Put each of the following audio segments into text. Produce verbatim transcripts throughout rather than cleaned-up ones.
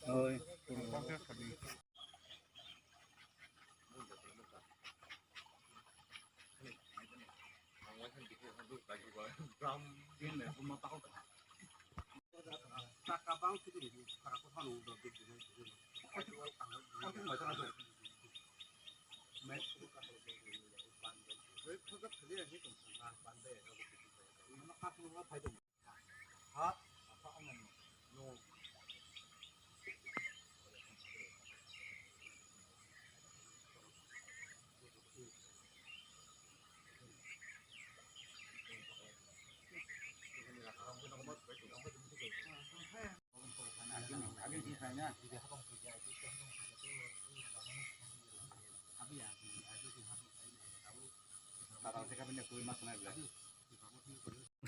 Oi.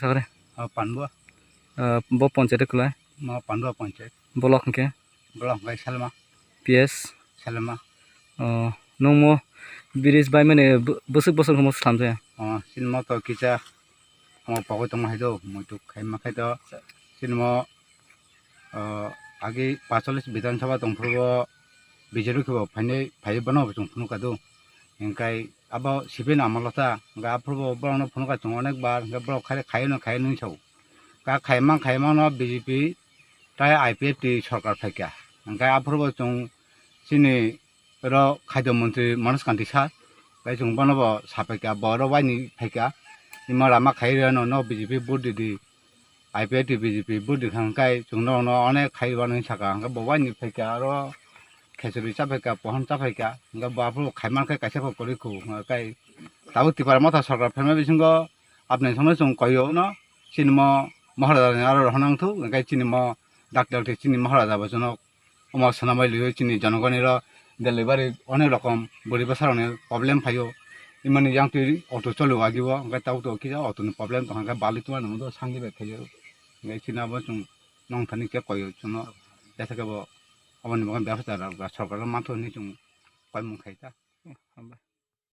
Sagre. O Panbua. Ah, bo panchayat kwlai? Mo Panbua panchayat. Block hwnkhe? Block hwnkhe Salma. P S? Salma. Oh, nwng mo bridge bai mani bw-, bwswk bwswk hwnmo swlam se? Oh, chini mo to kisa omo pogwi tongma hai do, muituk khaima khai do. Chini mo, oh, agi pacholis Bidhan Sabha tongphuru bo B J P khe bo phainai, phaiwi bono bo chwng phunukha do. Hinkhe abo sibin amolo ta, hinkhe aphuru bo borokno phunukha chwng onek bar, hinkhe borok khai, khaino, khaino hinwi sao. Ka khaimang, khaimang no B J P tai I P F T sorkar phaikha. Hinkhe aphuru bo chwng chini oro khaito montri Manoj Kanti sir, bai chwng bono bo saphaikha, bo oro waini phaikha, imo lama khai rwya no, no B J P vote di di, I P F T B J P vote di kha, hinkhe chwng norokno onek khai rwya no hinwi sakha, hinkhe bo waini phaikha, oro khechuri chaphaikha, pohor chaphaikha, hinkhe bo aphuru khaimang khe kaisa kok kwrwi khu, hinkhe tabuk Tipra Motha sorkar phaima bisingo apni songno chwng koio no, chini mo Maharaja ni aro rohornang thu, hinkhe chini mo dakti dakti chini Maharaja bo chwngno omo swnamwi liwi chini jonogoni ro delivery onek rokom bwrwi bwsarokni problem phaio. Imani yang twi auto choli wagi o, hinkhe tabuk tabuk kisa auto ni problem tongkha, hinkhe balik tongma nang do sangi bai khaio. Hinkhe chini abo chwng nong thani khe koio chwngno, jesa khe bo aboni bagwi bebasta rok ba sorkar rok manthogo hinwi chwng koimung khai ta.